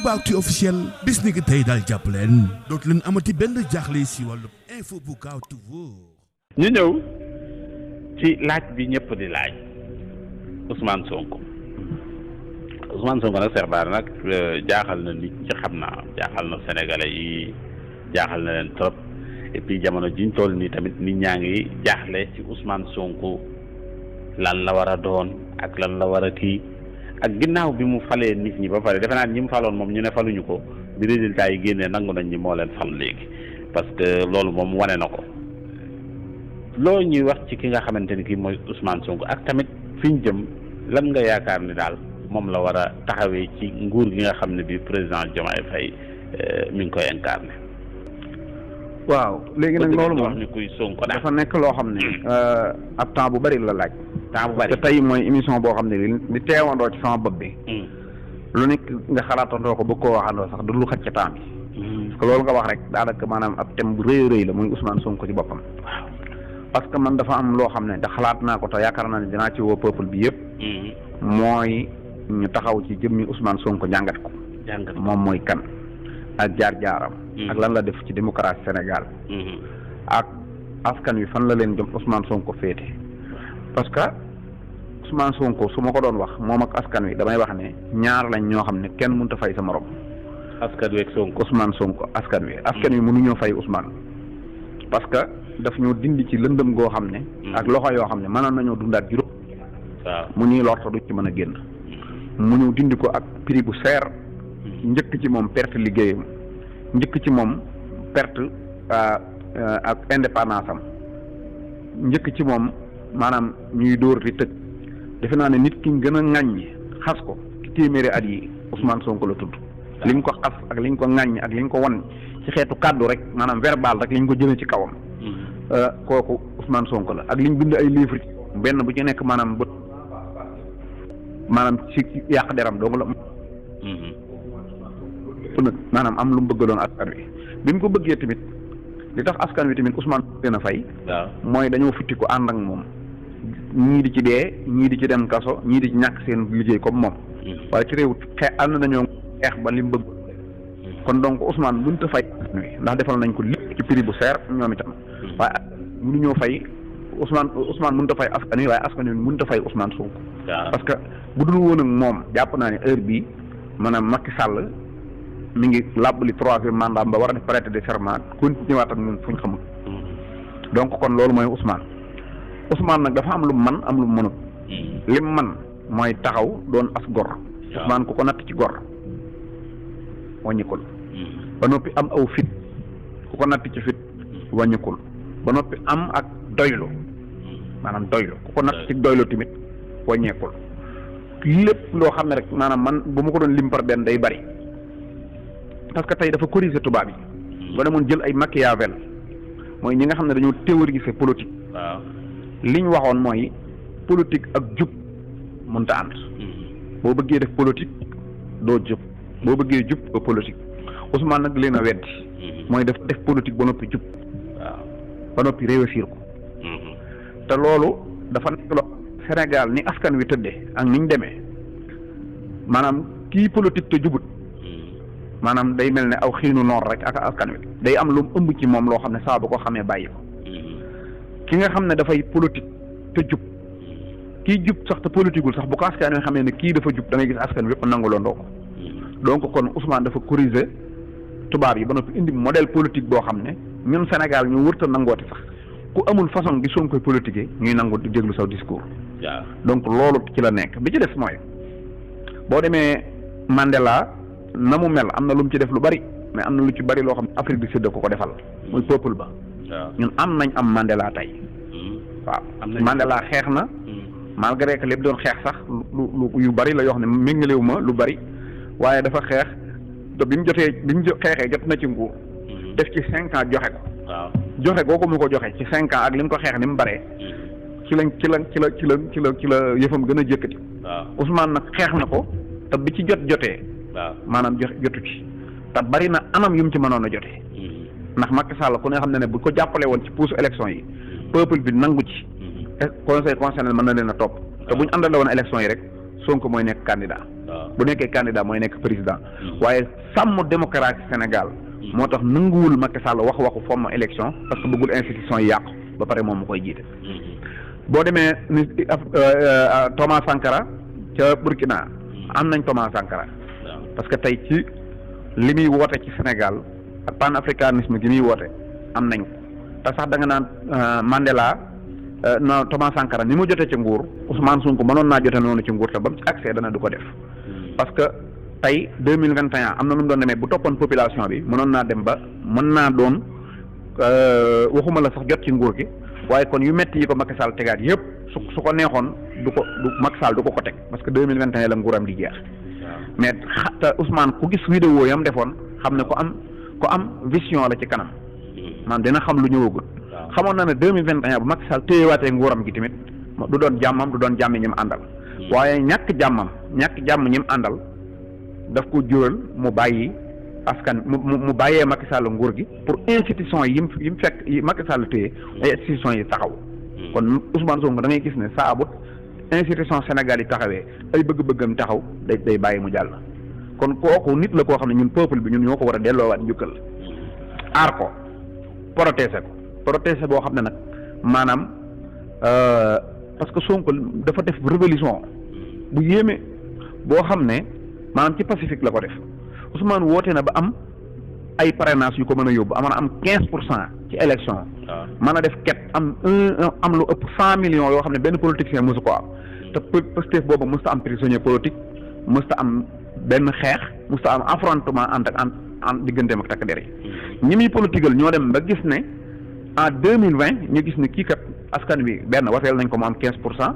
Aboubacry officiel bis ni ki tey daal jàpp leen dootu leen amati benn jaaxle si wàllu info bu gaaw te wóor. ñu ñëw ci laaj bi ñëpp di laaj Ousmane Sonko nag Cheikh Bara nag jaaxal na nit ci xam naa jaaxal na sénégalais yi jaaxal na leen trop et puis jamono jiñ toll nii tamit nit ñaa ngi jaaxle ci Ousmane Sonko lan la war a doon ak lan la war a kii ak ginnaaw bi mu falee nit ñi ba pare defe naa ñi mu faloon moom ñu ne faluñu ko bi résultat yi génnee nangu nañ ñi moo leen fal léegi parce que loolu moom wane na ko loo ñuy wax ci ki nga xamante ni kii mooy Ousmane Sonko ak tamit fi ñu jëm lan nga yaakaar ni daal moom la war a taxawee ci nguur gi nga xam ne bi président Diomaye Faye mi ngi koy incarné. waaw léegi nag loolu moom wax ni kuy Sonko dafa nekk loo xam ne ab temps bu bari la laaj. temps bu bari te tey mooy émission boo xam ne li teewandoo ci sama bopp bi. lu nekk nga xalaatandoo ko bëgg koo waxandoo sax du lu xaj ci temps bi. parce que loolu nga wax rek daanaka maanaam ab thème bu rëy a rëy la muy Ousmane Sonko ci boppam. waaw parce que man dafa am loo xam ne te xalaat naa ko te yaakaar naa ne dinaa ci woo peuple bi yëpp. mooy ñu taxaw ci jëmmi Ousmane Sonko jàngat ko. moom mooy kan ak jaar-jaaram. ak lan la def ci démocratie Sénégal. ak askan wi fan la leen jëm Ousmane Sonko féete. parce que Ousmane Sonko su ma ko doon wax moom ak askan wi damay wax ne ñaar lañ ñoo xam ne kenn mënut a fay sa morom. askan wi ak Sonko Ousmane Sonko askan wi mënuñoo fay Ousmane. parce que daf ñoo dindi ci lëndëm goo xam ne. ak loxo yoo xam ne mënoon nañoo dundaat juróom. waaw mu ñuy lorta du ci mën a génn. mu ñëw dindi ko ak prix bu seer. njëkk ci moom perte liggéeyam. njëkk ci moom perte ak indépendance am. njëkk ci moom maanaam ñuy dóor di tëj. defe naa ne nit ki gën a ŋàññi xas ko ci téeméeri at yi Ousmane Sonko la tudd. liñ ko xas ak liñ ko ŋàññi ak liñ ko wan ci xeetu kàddu rek maanaam verbal rek liñ ko jëlee ci kawam. kooku Ousmane Sonko la ak liñ bind ay livre benn bu ci nekk maanaam bët maanaam ci yàq deram dong la. nag maanaam am lu mu bëgg doon askan wi bi mu ko bëggee tamit li tax askan wi tamit Ousmane gën a fay. mooy dañoo futti ko ànd ak moom. ñii di ci dee ñii di ci dem kaso ñii di ci ñàkk seen liggéey comme moom. waaye ci réew ànd nañoo xeex ba li mu bëgg. kon donc Ousmane mënut a fay ndax defal nañ ko lépp ci prix bu seer ñoom itam. waaye mënuñoo fay Ousmane mënut a fay askan wi waaye askan wi mënut a fay Ousmane Sonko. parce que bu dul woon ak moom jàpp naa ne heure bii maanaam Macky Sall mi ngi làbbali troisième mandat ba war a def prêter de serment continué waat ak ñun fu ñu xamul. donc kon loolu mooy Ousmane nag dafa am lu man am lu mënut. lim man mooy taxaw doon as gor. Ousmane ku ko natt ci gor wàññikul. ba noppi am aw fit ku ko natt ci fit wàññikul ba noppi am ak doylu maanaam doylu ku ko natt ci doylu tamit wàññeekul lépp loo xam ne rek maanaam man bu ma ko doon lim par benn day bari parce que tey dafa corriger tubaab yi. ba demoon jël ay Machiavel mooy ñi nga xam ne dañoo théoriser politique. waaw liñ waxoon mooy politique ak jub mënta ànd. boo bëggee def politique doo jub boo bëggee jub doo politique Ousmane nag leen a weddi. mooy def politique ba noppi jub. waaw ba noppi réussir ko. te loolu dafa nekk loo Sénégal ni askan wi tëddee ak niñ demee maanaam kii politique te jubut. maanaam day mel ne aw xiinu noor rek ak askan wi day am lu mu ëmb ci moom loo xam ne saa bu ko xamee bàyyi ko. ki nga xam ne dafay politique te jub kii jub sax te politiqueul sax bu ko askan wi xamee ne kii dafa jub da ngay gis askan wi yëpp nanguloo ndoo ko. donc kon Ousmane dafa corriger tubaab yi ba noppi indi modèle politique boo xam ne ñun Sénégal ñu wërta nangooti sax ku amul façon gi soon koy politiquer ñuy nangu di déglu saw discours. donc loolu ci la nekk bi ci des mooy boo demee Mandela na mu mel am na lu mu ci def lu bari mais am na lu ci bari loo xam ne Afrique du Sud ko ko defal muy peuple ba. ñun am nañ am Mandela tey. waaw Mandela xeex na. malgré que lépp doon xeex sax lu yu bari la yoo xam ne méngalewu ma lu bari waaye dafa xeex te bi mu xeexee jot na ci nguur. def ci 5 ans joxe ko. waaw joxe googu mu ko joxe ci 5 ans ak li mu ko xeex ni mu baree. ci la yëfam gën a jëkkati. waaw Ousmane nag xeex na ko te bi ci jotee. waaw maanaam jotu ci te bari na anam yu mu ci mënoon a jotee. ndax Macky Sall ku ne xam ne ne bu ko jàppale woon ci puusu élection yi. peuple bi nangu ci. conseil constitutionnel mën na leen a topp. te bu ñu àndale woon élection yi rek Sonko mooy nekk candidat. bu nekkee candidat mooy nekk président waaye sàmm démocratie Sénégal moo tax nanguwul Macky Sall waxu forme élection parce que bëggul institution yi yàqu ba pare moom mu koy jiite. boo demee ni Thomas Sankara ca Burkina am nañ Thomas Sankara parce que tey ci li muy woote ci Sénégal ak panafricanisme gi muy woote am nañ te sax da nga naan Mandela non Thomas Sankara ni mu jotee ci nguur Ousmane Sonko mënoon naa jote noonu ci nguur te ba mu ci accès dana du ko def parce que tey 2021 am na nu mu doon demee bu toppoon population bi mënoon naa dem ba mën naa doon waxuma la sax jot ci nguur gi waaye kon yu metti yi ko Macky Sall tegaat yëpp su ko neexoon du Macky Sall du ko teg parce que 2021 la nguuram di jeex mais te Ousmane ku gis vidéo yam defoon xam ne ko am vision la ci kanam maanaam dina xam lu ñëwagul xamoon na ne 2021 bu Macky Sall téyewaatee nguuram gi tamit du doon jàmmam du doon jàmmi ñi mu àndal waaye ñàkk jàmm ñi mu àndal daf ko jural mu bàyyi askan mu bàyyee Macky Sall nguur gi pour institution yi mu fekk yi Macky Sall téye ay institution yi taxaw kon Ousmane Sonko da ngay gis ne saa bu institution Sénégal yi taxawee ay bëgg-bëggam taxaw day bàyyi mu jàll kon kooku nit la koo xam ne ñun peuple bi ñun ñoo ko war a delloowaat njukkal aar ko protéger boo xam ne nag maanaam parce que Sonko dafa def révolution bu yéeme boo xam ne maanaam ci Pacifique la ko def Ousmane woote na ba am ay parrainage yu ko mën a yóbbu amoon am 15% ci élection mën a def ket am lu ëpp 100 millions yoo xam ne benn politicien mosu ko am te Pastef boobu mësta am prisonnier politique mësta am benn xeex mësta am affrontement en digganteem ak takk der yi ñi muy politiqueal ñoo dem ba gis ne en 2020 ñu gis ne kii kat askan wi benn wateel nañ ko mu am 15%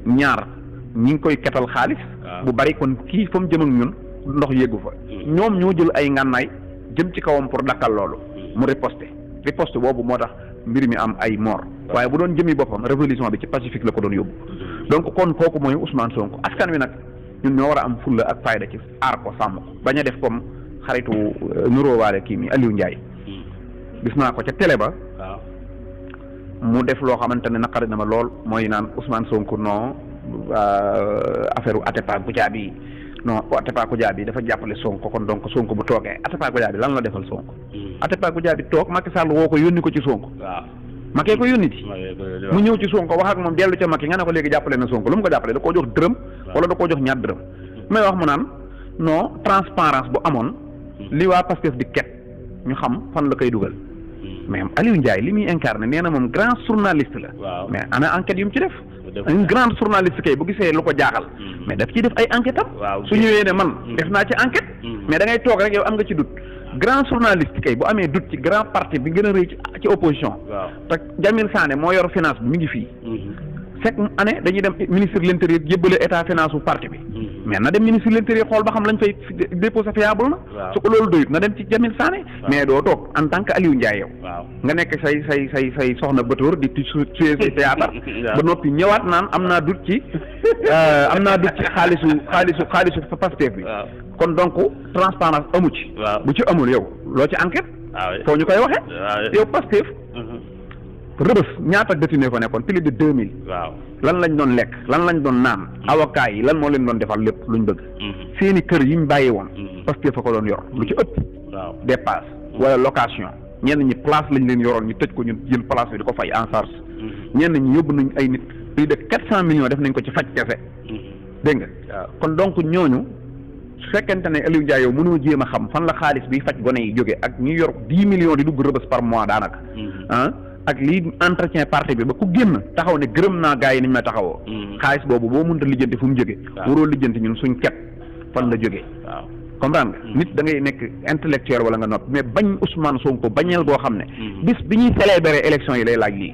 ñaar ñi ngi koy ketal xaalis bu bari kon kii fa mu jëm ak ñun ndox yéegu fa ñoom ñoo jël ay ngànnaay jëm ci kawam pour dakkal loolu mu riposte boobu moo tax mbir mi am ay mort waaye bu doon jëmi boppam révolution bi ci Pacifique la ko doon yóbbu donc kon kooku mooy Ousmane Sonko askan wi nag ñun ñoo war a am fulla ak fayda ci aar ko sàmm ko bañ a def comme xaritu nuróowaale kii mi Aliou Ndiaye gis naa ko ca télé ba mu def loo xamante ne naqari na ma lool mooy naan Ousmane Sonko non affaire Atepa Goudiaby non Atepa Goudiaby dafa jàppale Sonko kon donc Sonko bu toogee Atepa Goudiaby lan la defal Sonko Atepa Goudiaby toog Macky Sall woo ko yónni ko ci Sonko Macky ko yónni ci mu ñëw ci Sonko wax ak moom dellu ca Macky nga ne ko léegi jàppale na Sonko lu mu ko jàppale da koo jox dërëm wala da koo jox ñaar dërëm may wax mu naan non transparence bu amoon li waa Pastef di ket ñu xam fan la koy dugal mais Aliou Ndiaye li muy incarné nee na moom grand journaliste la mais ana enquête yu mu ci def un grand journaliste kay bu gisee lu ko jaaxal mais daf ciy def ay enquête am su ñëwee ne man def naa ci enquête mais da ngay toog rek yow am nga ci doute grand journaliste kay bu amee doute ci grand parti bi gën a rëy ci opposition te Jamil Sané moo yor finance bi mi ngi fii chaque année dañuy dem ministre de l'intérieur yëbbale état finance bu parti bi mais na dem ministre de l'intérieur xool ba xam lañ fay déposé fiable na su ko loolu doyut na dem ci Jamil Sané mais doo toog en tant que Aliou Ndiaye yow nga nekk say soxna bëtóor di suyee say théâtre ba noppi ñëwaat naan am naa dut ci xaalisu Pastef bi kon donc transparence amu ci bu ci amul yow loo ci enquête foo ñu koy waxee yow Pastef Rëbës ñaata détenu fa nekkoon plus de 2000 lan lañ doon lekk lan lañ doon naan avocat yi lan moo leen doon defal lépp luñ bëgg seeni kër yi ñu bàyyi woon Pastef fa ko doon yor lu ci ëpp dépasse wala location ñenn ñi place lañ leen yoroon ñu tëj ko ñu jël place bi di ko fay en charge ñenn ñi yóbbu nañ ay nit plus de 400 millions def nañ ko ci faj kese dégg nga kon donc ñooñu su fekkente ne Aliou Ndiaye yow mënoo jéem a xam fan la xaalis bi faj gone yi jóge ak ñu yor 10 millions di dugg Rëbës par mois daanaka ak lii entretien parti bi ba ku génn taxaw ne gërëm naa gars yi niñ ma taxawoo xaalis boobu boo mënta lijjanti fu mu jóge waroo lijjanti ñun suñ ket fan la jógee comprendre nga nit da ngay nekk intellectuel wala nga noppi mais bañ Ousmane Sonko bañeel goo xam ne bis bi ñuy célébrer élection yi lay laaj lii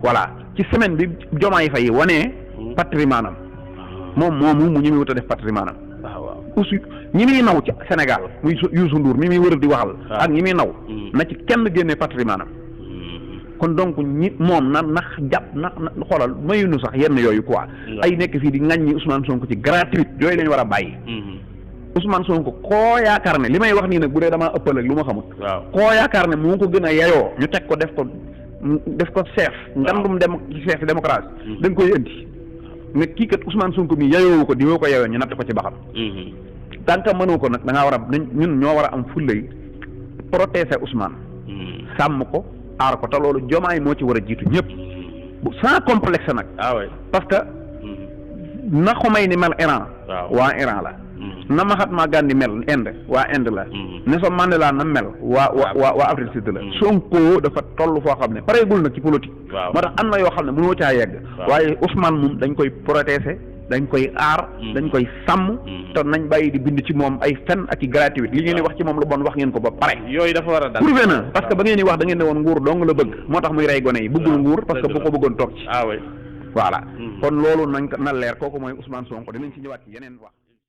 voilà ci semaine bi Diomaye Faye wanee patrimoine am moom moomu mu ñi muy wut a def patrimoine am aussi ñi muy naw ci Sénégal muy Youssou Ndour mi muy wër di waxal ak ñi muy naw na ci kenn génnee patrimoine am kon donc ñi moom na jàpp na xoolal mayuñu sax yenn yooyu quoi ay nekk fii di ŋaññi Ousmane Sonko ci gratuite yooyu lañu war a bàyyi Ousmane Sonko koo yaakaar ne li may wax nii nag bu dee damaa ëppal ak lu ma xamut koo yaakaar ne moo ko gën a yayoo ñu teg ko def ko chef ngandum dem ci chef démocratie dañ koy indi ne kii kat Ousmane Sonko mi yayoo ko di woo ko yayoo ñu natt ko ci baxam tant que mënoo ko nag da ngaa war a ñun ñoo war a am fullay protéger Ousmane sàmm ko aar ko te loolu Diomaye moo ci war a jiitu ñëpp sans complexe nag parce que na Khomeini mel Iran waa Iran la na Mahatma Gandhi mel Inde waa Inde la Nelson Mandela na mel waa Afrique Sud la Sonko dafa toll foo xam ne pareegul nag ci politique moo tax am na yoo xam ne mënoo caa yegg waaye Ousmane moom dañ koy protéger dañ koy aar dañ koy sàmm te nañ bàyyi di bind ci moom ay fen ak i gratuite li ngeen di wax ci moom lu bon wax ngeen ko ba pare yooyu dafa war a dal prouvé na parce que ba ngeen di wax da ngeen ne woon nguur dong la bëgg moo tax muy rey gone yi bëggul nguur parce que bu ko bëggoon toog ci voilà kon loolu nañ ko na leer kooku mooy Ousmane Sonko dinañ ci ñëwaat ci yeneen wax